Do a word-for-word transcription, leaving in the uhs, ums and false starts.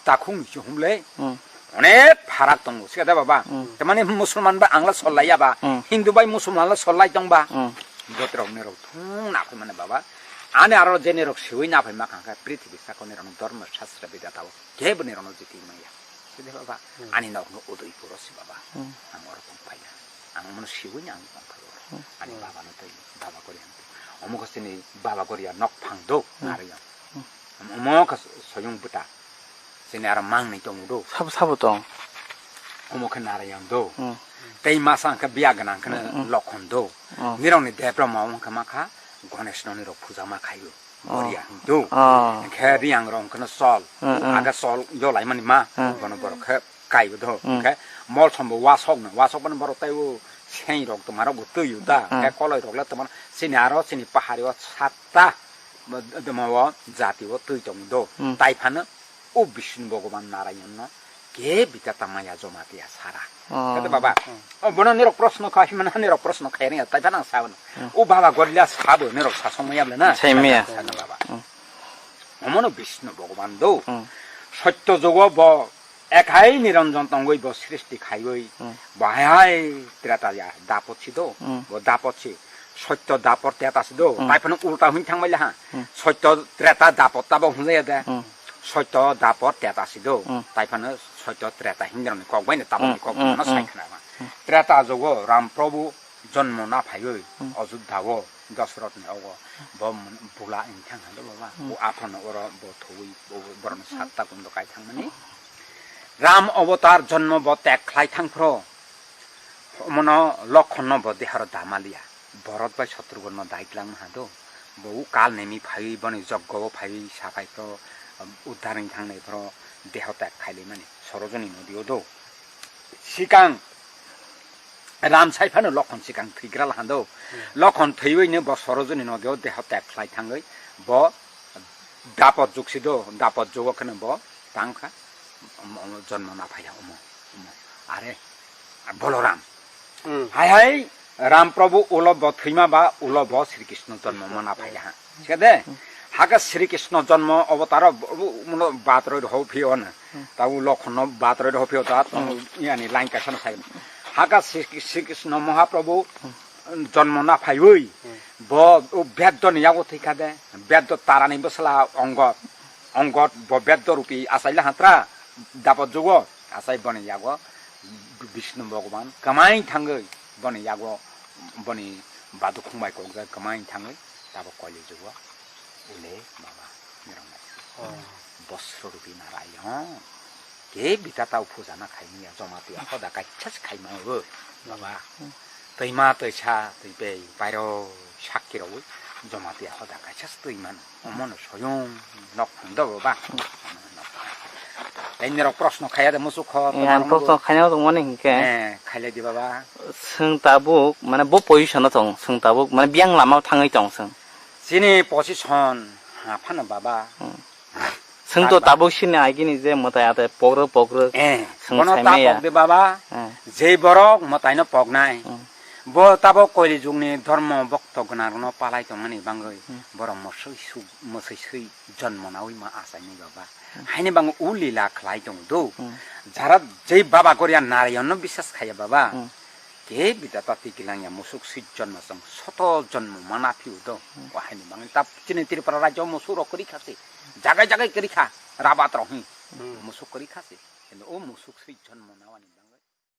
takhuk ni se humle. Hmm. Onek pharak tongo, sika da baba. Hmm. Tamani Musulman ba angla sollai ya ba, Hmm. Hindu bai Musulman la sollai tong ba. Hmm. Joto rok ni rok thung na phai mane baba. Ani aro je ni rok siwi na phai ma khang kha, prithibi sakoni rok dormo shastra bidata o. Kebo ni rok no jiti maya. Sida baba. Hmm. Ani nok no Udaipur o si baba. Hmm. Ang oro tong phai ya. Ang mono siwi ni ang tong phai oro. Hmm. Ani Hmm. baba no tei baba gori ang. Omo kha sini baba gori ya nok phang do Hmm. nari yang. Hmm. Omo kha soyung buta. Chini aro mang ni tongo do. Sabo, sabo tong. Omo khe Narayan do. Hmm. Tei masa hwnkhe biya gwnang kheno Hmm, hmm. Lokhon do. Hmm. Nirok ni debra ma wngkha ma kha Ganesh no nirok puja ma khaio. Hmm. Boria hindu. Hmm. Hwnkhe riyang rok kheno sol. Hmm, hmm. Aga sol yo lai mani ma. Hmm. Bono borok khe kaibo do. Hmm. Hwnkhe mol sombo wasok no. Wasok bono borok tei o sei rok tongma rok bo twi o ta. Hmm. Hwnkhe koloi rok le tongma sini aro sini pahari o satta. Demo o jati o twi tong do. Hmm. Tai phano O Bishnu Bhogoban Narayan no ke bita tangmaya Jamatia sara. Oh. Kata baba. Hmm. O bono nirok proshno kha, himana nirok proshno kha, ring tai phana sabo. Hmm. O baba gorila sabo nirok sasong maya bla na. Sai maya. Sana baba. Hmm. Omono Bishnu Bhogoban do. Hmm. Sotto jogo bo ekhai niranjan tongoi bo srishti khaioi. Hmm. Bo hai hai treta ya dapot si do. Hmm. Bo dapot si. Sotto dapor teta si do. Hmm. Tai phano ulta hun thang maya ha. Hmm. Sotto treta dapot tabo hun ya de. Hmm. Sotto dapor teta si do. Hmm. Tai phano sotto treta hindrani kok bai no taboni Hmm, kok hmm, no sai hmm. Khna ma. Hmm. Treta jogo Ram Prabhu jonmo na phaiwi Hmm. Ajodhya o Dasrath ni ogo bo bula in thang hando baba. Hmm. O aphano oro bo thoi bo borno Hmm. Satta kundo kai thang mani. Ram avatar jonmo bo tek khlai thang phro. Omono Lokhonno bo deharo damalia. Borot bai Sotrughno dai twlang ha do. Bo u kal nemi phaiwi boni joggo o phaiwi sakai phro, um, uddar wng thangnai phro deho tag khaili mani Sorojoni nodi o do. Sikang Ram sai phano Lokhon sikang thwigral ha do. Hmm. Lokhon thwiwi no bo Sorojoni nodi o deho tag khlai thangwi bo dapot jugsi do. Dapot jugo kheno bo tang kha. Omo, omo jonmo na phaiya omo, omo. Are, Boloram. Hmm. Hai hai, Ram Prabhu ulo bo thwima ba, ulo bo Sri Krishna jonmo mana phaiya ha. Sika de? Haka Sri Krishna jonmo avatar o bo, bo, muno batroi rho phio na. Hmm. Ta u Lokhonno batroi rho phio ta, Hmm. Yani line kaisa no sai. Haka Sri, Sri Krishna Mahaprabhu Hmm. Jonmo na phaiwi, Hmm. Bo, o Beddo ni yago thwikha de. Beddo Tarani bwsla Ongod. Ongod bo Beddo rupi achaila hantra. Dapot jugo. Achai boni yago Bishnu Bhogoban kwmai thangwi boni yago boni badukhung bai kokjak kwmai thangwi tabo Koli jugo. Ule baba nirok nai. Oh. Bosro rupi Narayan. Ke bita tau puja na khai manya Jamatia hoda kaisa se khai ma bo. Baba. Twi ma twi sa twi bei pairo sakki rogwi Jamatia hoda kaisa se twi mano. Omono soyung nok phang do baba. Tei nirok proshno khaya de musu kho. Eh, ang proshno khaina tong mani hinkhe. Eh, khailai di baba. Swng tabuk, mane bo position o tong, swng tabuk, mane biyang lama o thangwi tong swng. Chini position ha phano baba. Hmm. Swng to tabuk sini agini je mwtai atai pokro pokro. Eh, swng bono sai maya. Tabuk de baba. Eh. Jei borok mwtai no poknai. Hmm. Bo tabuk Koli jugni dhormo bokto gwnang rokno palai tongmani bangwi Hmm. Borok mwswi suk, mwswi swi jonmo nawi ma achainai baba. Hmm. Haini bangwi u lila khlai tongo do. Hmm. Jara jei baba Goria Narayan no biswas khaiya baba. Hmm. Ke bida ta twi kilang ya musuk si jonmo chwng soto jonmo mana phiu do. Hmm. O haini bangwi ta chini Tripura rajyo musuk rok kwrwi kha se. Jagai jagai kwrwi kha rabat rok hi. Hmm. Musuk kwrwi kha se. Kintu o musuk si jonmo nawani bangwi.